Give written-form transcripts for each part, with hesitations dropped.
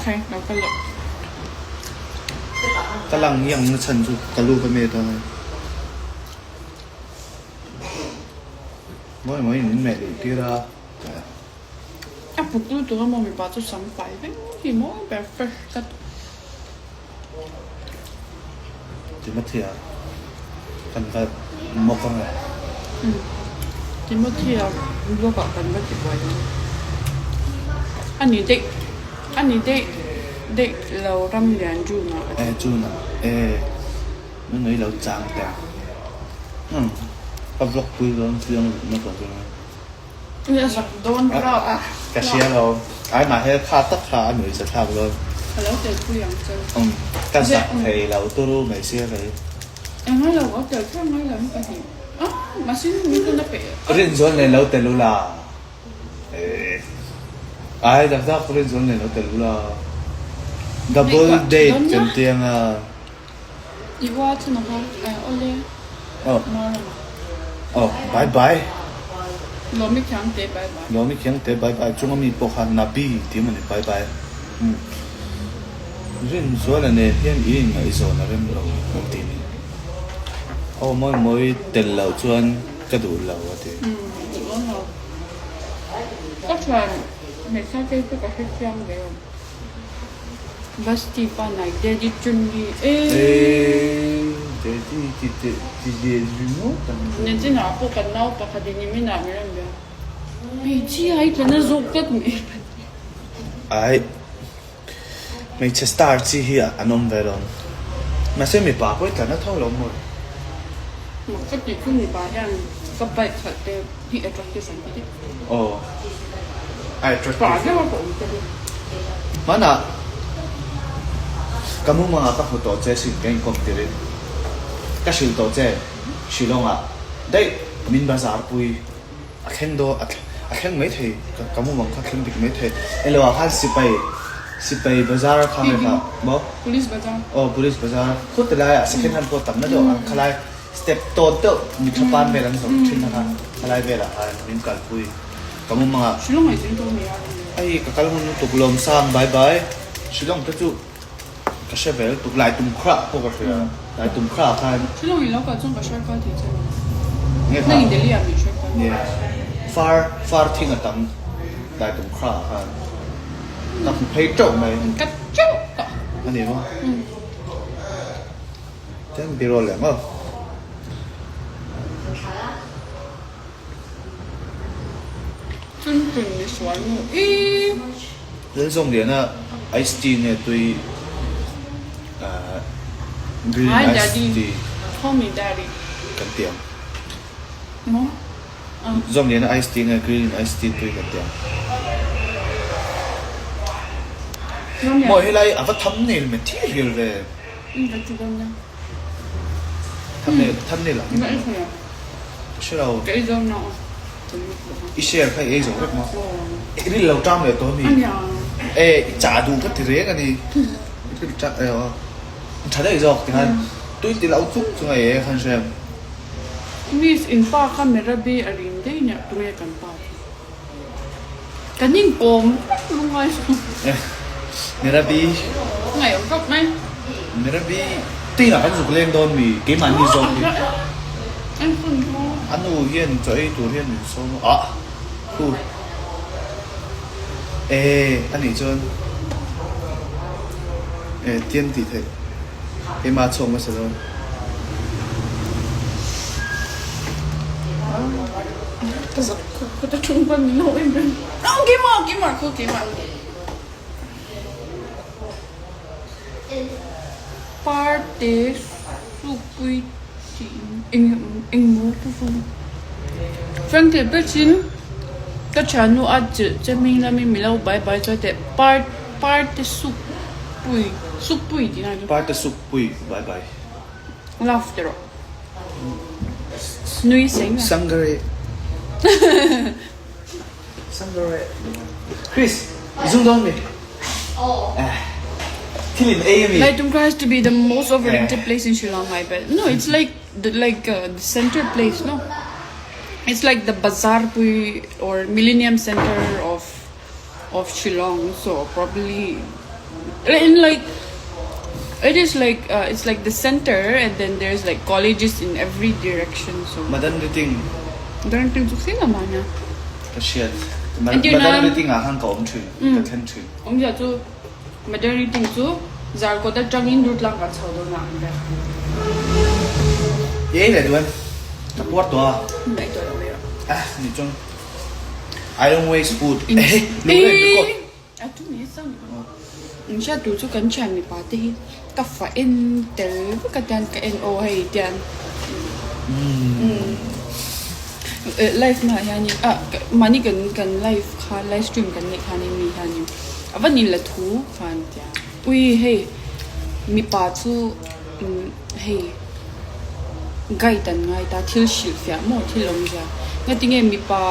Okay, lo kal loh. Ka lang iang na chhan chu ka lu ka met a. Mawi mawi in min meh luh tir a. A puk lutuk a maw mipa chu sam fai vek hi mawi ber fresh tlat. Timothea kan va mawk ang e. Timothea blog ah kan va ti buai ang. A ni daih a ni daih daih lo ram lian June ah a ti. E June ah e nunui lo chang teh ang. Umm ka vlog pui dawn chiang na ka ring a. I a zak dawn rap. Ka hria lo. Ai mah he kha tak kha a nui sa thlak dawn. Ka lo tel pui ang che. Umm ka zak thei lo turu mai sia kei. Engai lo ka tel kher ngai lo hi ka hlim a mahse min tuna peih a. Rinzual nen lo tel ula. Ai tak tak Rinzual nen lo tel ula. Double date kan ti anga. I ua chu na kha eh awle Marama. Oh bye bye. Lawmi thiang te bye bye. Lawmi thiang te bye bye chunga mi pawh kha Nabi tih emaw ni bye bye. Umm Rinzuala nen hian in inngaihzawn a rem lo an ti ni. Aw mawi mawi tel loh chuan ka duh lo a ti. Umm duh dawn lo. Ka thian hmeichhia te chu ka hrethiam ve lo. Basti pa nai daddy chunni ee. Daddy ti teh ti ve ringawt ang chu. Ninchinah pawh kan nau pakhat in niminah min rawn bia. Hmeichhia hi tla na zawk tlat mai. Ai hmeichhe star chi hi an awm ve lo. Mahse mipa pawh hi tla na tho lo maw. Mak ka tih chu mipa hian ka bike khalh te hi attractive an ti daih. Aw a attractive. Pa deuh a ka awm te hi. Hmanah ka mumangah ka hmu tawh che sin ka inkawm tirin ka hrilh tawh che Shillong ah daih min bazar pui a thleng dawn a thleng mai thei ka mumang kha thleng dik mai thei elo ah khan sipai sipai bazar kha nge kha maw Police bazar aw police bazar khut ti lai ah second hand pawh tam na deuh ang khalai step tawn deuh mitha pan vel an zawrh thin a kha khalai velah khan min kalpui. Ka mumang ah. Shillong ah zin tawh nia. Hei ka kal ngun lutuk Lawmsang bye bye. Shillong te chu ka hre ve lutuk lai tum khrah pawh ka hria lai tum khrah ah khan. Shillong in lo kal chuan ka hre kal thei che lo. Nang in Delhi ah min hre kal. Nia far far thing a tam lai tum khrah ah khan ka hmu phei teuh mai. Ka teuh tawh. A ni maw? Chuan birawl leh maw? Chun chun ni sual nu ii. Lalzawm liana ice tea nge tui green Hi ice daddy tea call me daddy kan ti ang. Maw? Zawm liana ice tea nge green ice tea tui kan ti ang. Maw helai a va thumbnail me thil rial ve. Ka ti dawn nia. Thumbnail thumbnail ang Ka ei thei a. Ka hre lo. Ka ei zo na aw. I share kha i ei zo vek maw? I ril lo ṭam leh tawh a mi? Ania. E i chah duh ka ti reng a ni. I ril ṭam e aw. Ṭha daih zawk ti khan tui ti lo chung chung a ei khan hre. Miss in pa kha Merabi a rin daih nia tunge kan pa chu. Kan inkawm vek lungai chu. Merabi. Ngaih awm tawp mai. Merabi tinah kan zuk leng dawn mi keimahni zawk hi. A nu hian chaw ei tur hian min sawm a ah khu e a nih chuan e tian tih theih keimah chhuak hmasa dawn. Ka zak khawp ka ta thung pawn min lo em em. Keimah keimah khu keimah. Parte supui tih eng eng maw chu chu Frankie Bridge-in ka thiannu a chilh che hming lamin min lo bye bye chuai teh par parte supui supui tih na chu. Parte supui bye bye. Love ti rawh. Nui seng a. Sangare. Sangare. Chris, i zung dawn mi? Thil in ei a mi? Laitum has to be the most overrated place in Shillong I bet. No, it's like the like the center place, no? It's like the bazaar pui or millennium center of of Shillong, so probably. In like it is like uh, it's like the center and then there's like colleges in every direction so. Madan Riting. Madan Riting chu thleng a mahna. Ka hriat. Madan Riting ah khan ka awm thin, ka thlen thin. Awmzia chu Madan Riting chu Zarkawt atangin Rutlang kan chho dawn a an ber. I ei leh duh em? Ka puar tawh a. Ei tawh lo mai rawh. Ah ni chuan I don't waste food. Ehe lung reng record. A tu mai sang ni kawng. In hriat tur chu kan thian mipa te hi ka fa en tel vek a tian ka en aw hei tian live na ah hianin ah mahni kan kan live kha live stream kan neih khanin mi hianin a va ni la thu khan tia ui hei mipa chu hei guide an ngai ta thil hrilh fiah maw thil awmzia ngatinge mipa.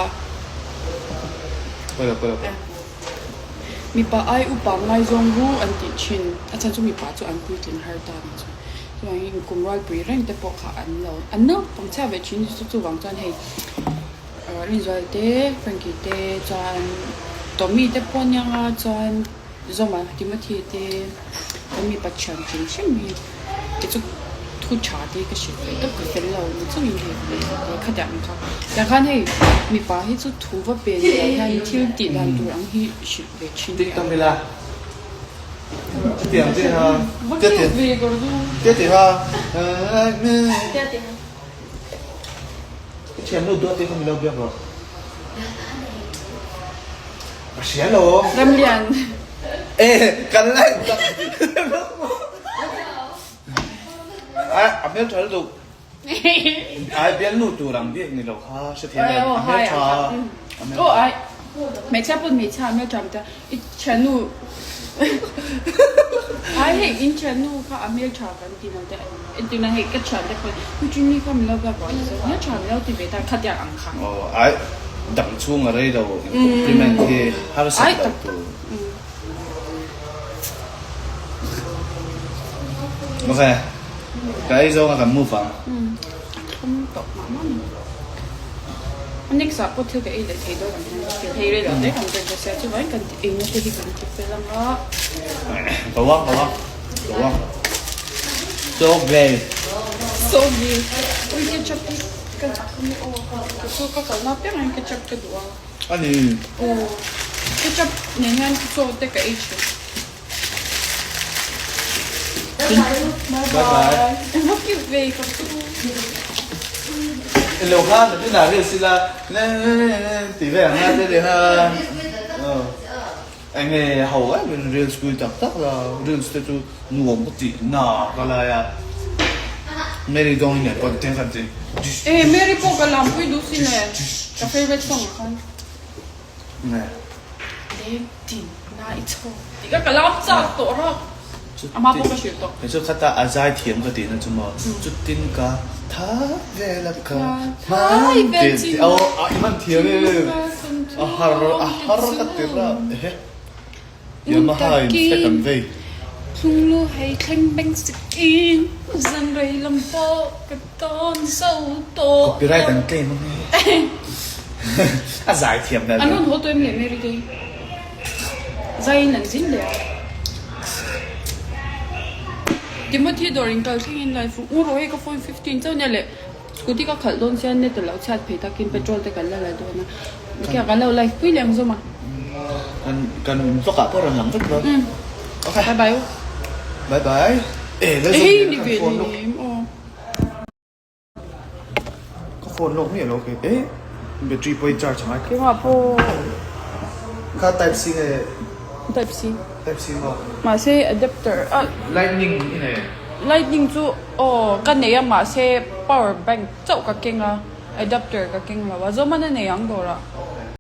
Mipa ai upa ngaizawng ru an tih thin, a chhan chu mipa chu an puitling har ta ni chu. Chuvangin kum rualpui reng te pawh kha an lo an naupang chhiat ve thin chu chuvang chuan hei Rinzual te, Frankie te chuan Tommy te pawh aniang a chuan Zawma Timothy te kan mipa thian hrim hrim hi. Kei chu thu tha te ka hrilh ve tawp ka fel lo ni chungin hei te khatiang ang kha tiang khan hei mipa hi chu thu va pe ni ah hian thil tih dan tur ang hi hrilh ve thin hi a. Ila chutiang te ha te te ha i thiannu duat te kha min lo biak rawh ka hria lo. Ramlian. E kan lai A hmel tha lutuk. Ai bialnu tur ang biak ni lo kha hrethiam em a hmel tha. Aw ai hmeichhia pawn hmeichhia a hmel tha ta i thiannu ai hei in thiannu kha a hmel tha kan ti lo te entirna hei ka thian te pawn u Jimmy kha min lo biak rawh a ti chuan hmel tha min lo ti ve ta khatiang ang kha. Aw ai dang chhung a rei lo in compliment hi harsat lo tur. Ok, ka ei zawng a kan move ang. Thum tawh mah mah ni. Next ah pawh thil ka ei leh thei dawn ang hian thil hei rei lo te kan break sia chuvangin kan ei na te hi kan ti fel ang a. Ka uang ka uang ka uang. So gay. So gay. Ui ketchup hi ka aw ka chu ka kalna apiang ah hian ketchup ka duh a. A ni. Aw, ketchup nen hian chaw te ka ei thin. Bye bye. Eng cute ve ka chu. Ilo khan a tinah ril sila ti ve ang a te ti ha. Eng nge ho em in reels pui tak tak la reels te chu nuam ka tih na ka lai a. Mary dawng in pawn te khan ti. E Mary pawh ka lam pui duh sin e ka favourite song ah khan. Nge. Leng tin na i chho tih kha ka lam chak tawh rawk ama pawh ka hrilh tawh. Kei chu khata a zai thiam ka tihna chu maw chutin ka tha vel a ka hmai vel chin a i hman thiam em a har a har ka ti rap ehe. Yamaha in flag an vei. Thlunglu hei thleng beng sikin zan rei lam pawh ka tawn zo tawh. Copyright an claim ang e. A zai thiam hmel. An rawn haw tawh em le Mary te? Zaiin an zin leh a. Timothy dawr in kal thleng in live u rawh hei ka phone 15 chauh nia le scooty ka khalh dawn sia net a lo chhiat phei takin petrol te kan la la dawn a. Khiah kan lo live pui leh ang zawm a. Kan kan vlog ah pawh rawn lang vek dawn. Ok. Bye bye u. Bye bye. E la zawm Ehei ni ve ni em aw. Ka phone lawk miah lo kei e battery pawh i charge angai. Keimah pawh. Kha type C nge. Type C. Type C maw. Mahse adapter a. Lightning i nei em? Lightning chu aw ka nei a mahse power bank chauh ka keng a. Adapter ka keng lo a, Zawman a nei ang dawrah.